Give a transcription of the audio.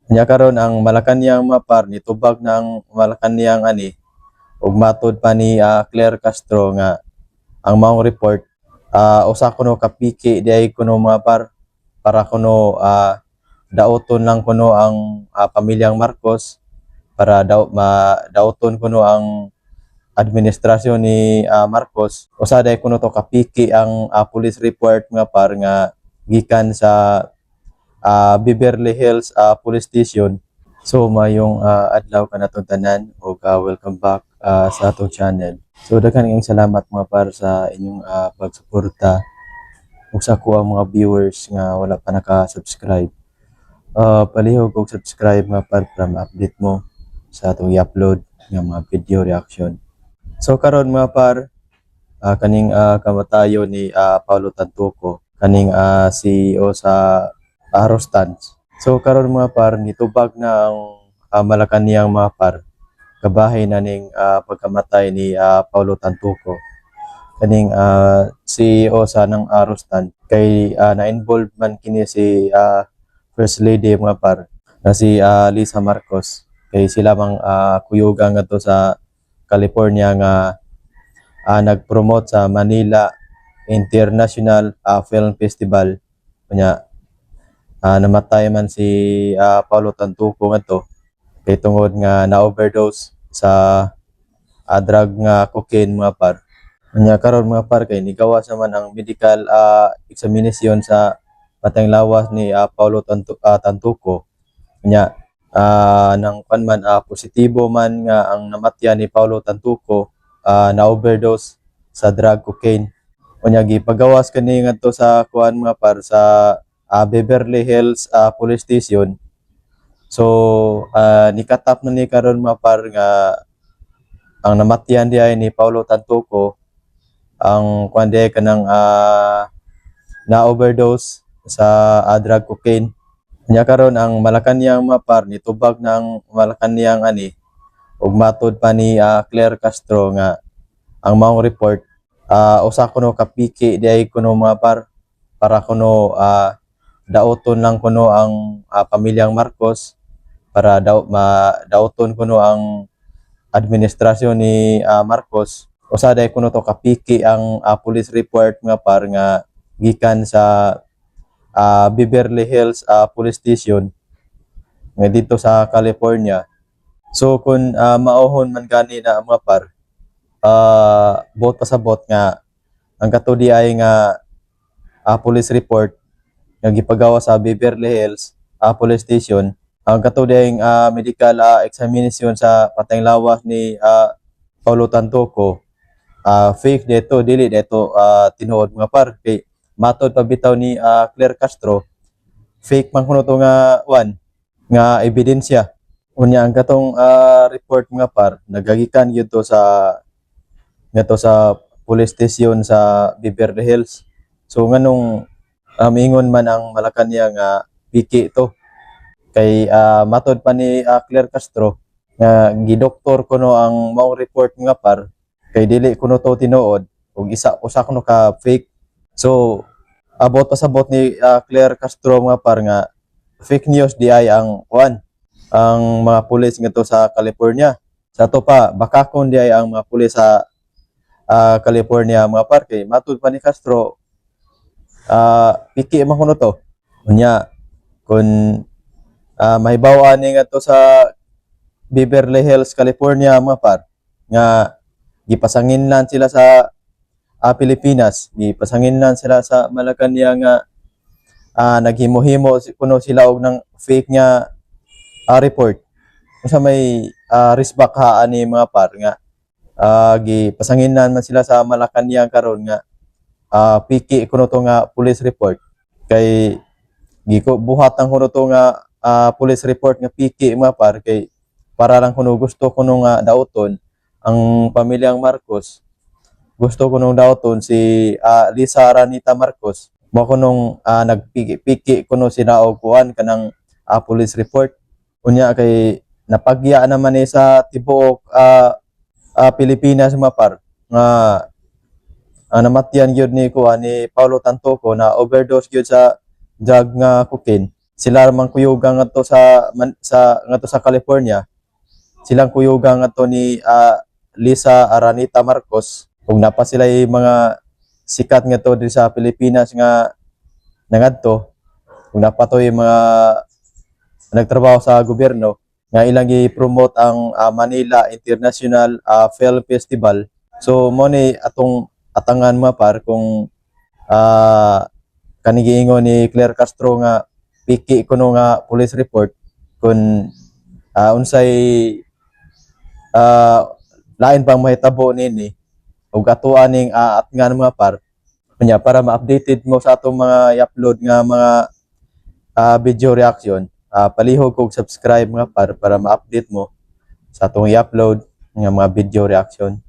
Nya karon ang Malacanang, mga par, nitubag na ang Malacanang ani ug matod pa ni Claire Castro nga ang maong report usa kuno ka piki diay kuno, mga par, para kuno dauton lang kuno ang pamilyang Marcos, para daw ma dauton kuno ang administrasyon ni Marcos. Usa diay kuno to ka piki ang police report, mga par, nga gikan sa Beverly Hills Police Station. So mayong adlaw kanatong tanan ug welcome back sa atong channel. So daghan kayong salamat, mga par, sa inyong pagsuporta ug sa akoang mga viewers nga wala pa naka-subscribe. Palihog og subscribe, mga par, para ma-update mo sa atong i-upload nga mga video reaction. So karon, mga par, kaning kamatayon ni Paulo Tantuco, kaning CEO sa Rustans. So karon, mga par, nitubag na ang Malacanang, mga par, kabahin na ning pagkamatay ni Paulo Tantuco, kaning CEO sa ng Rustan's, kay na-involve man kini si First Lady, mga par, na si Lisa Marcos, kay sila mang kuyugan ngadto sa California nga nag-promote sa Manila International Film Festival. Unya namatay man si Paulo Tantuco ngadto kay tungod nga na-overdose sa drug nga cocaine, mga par. Unya karon, mga par, kay nigawas naman ang medical examination sa patayng lawas ni Paulo Tantuco. Unya nang kwan man, positibo man nga ang namatyan ni Paulo Tantuco na overdose sa drug cocaine. Unya gipagawas kani ngadto sa kuan, mga par, sa Beverly Hills Police Station. So nikatap na ni karon, mga par, nga ang namatyan diay ni Paulo Tantuco ang kuan diay kanang na overdose sa drug cocaine. Nya karon ang Malacanang, mga par, nitubag na ang Malacanang ani ug matod pa ni Claire Castro nga ang maong report usa kuno ka piki diay kuno, mga par, para kuno dauton lang kuno ang pamilyang Marcos, para daw ma dauton kuno ang administrasyon ni Marcos. Usa diay kuno to ka piki ang police report, mga par, nga gikan sa Beverly Hills Police Station nga dito sa California. So kung maohon man gani na, mga par, buot pasabot nga ang kato diay nga police report nga gipagawa sa Beverly Hills Police Station, ang kato diay medical examination sa patayng lawas ni Paulo Tantuco, fake dito, dili dito tinuod, mga par, kay matod pa bitaw ni Claire Castro, fake man kuno to nga one nga ebidensya. Unya ang katong report, mga par, nagagikan gyud to sa ngadto sa police station sa Beverly Hills. So nganong miingon man ang Malacanang nga piki to, kay matod pa ni Claire Castro nga gidoktor kuno ang maong report, mga par, kay dili kuno to tinuod ug isa usa kuno ka fake. So abot pasabot ni Claire Castro, mga par, nga fake news di ay ang kuan, ang mga pulis ngadto sa California. Sa ato pa, bakakon di ay ang mga pulis sa California, mga par, kay matud pa ni Castro, piki man kuno to. Unya kung mahibaw-an ni ngadto sa Beverly Hills, California, mga par, nga gipasanginlan sila sa Pilipinas, gipasanginlan sila sa Malacanang nga naghimo-himo kuno sila og ng fake nga report. Unsa may resbak ani, mga par, nga gipasanginan man sila sa Malacanang karon nga piki kuno to nga police report, kay giko buhat ang kuno to nga police report nga piki, mga par, kay para lang kuno gusto kuno nga dauton ang pamilyang Marcos, gusto kunong dauton si Lisa Aranita Marcos, mo kunong nagpiki-piki kuno sila og kuan kanang police report. Unya kay napagya naman ni sa tibuok Pilipinas, mga par, nga ang namatyan gyud ni kuan ni Paulo Tantoco na overdose gyud sa drug nga cocaine. Sila man kuyugan ngadto sa man, sa ngadto sa California. Silang kuyugan ngadto ni Lisa Aranita Marcos ug naa pa sila mga sikat ngadto diri sa Pilipinas nga nangadto ug naa pa to'y mga nagtrabaho sa gobyerno nga ilang gi-promote ang Manila International Film Festival. So mo ni atong atangan, mga par, kung kani giingon ni Claire Castro nga piki kuno nga police report, kung unsay lain pang mahitabo nini ug ato aning atngan, mga par, kunya para ma-updated mo sa atong mga i-upload nga mga video reaction. Palihog kog subscribe, mga par, para ma-update mo sa atong i-upload nga mga video reaction.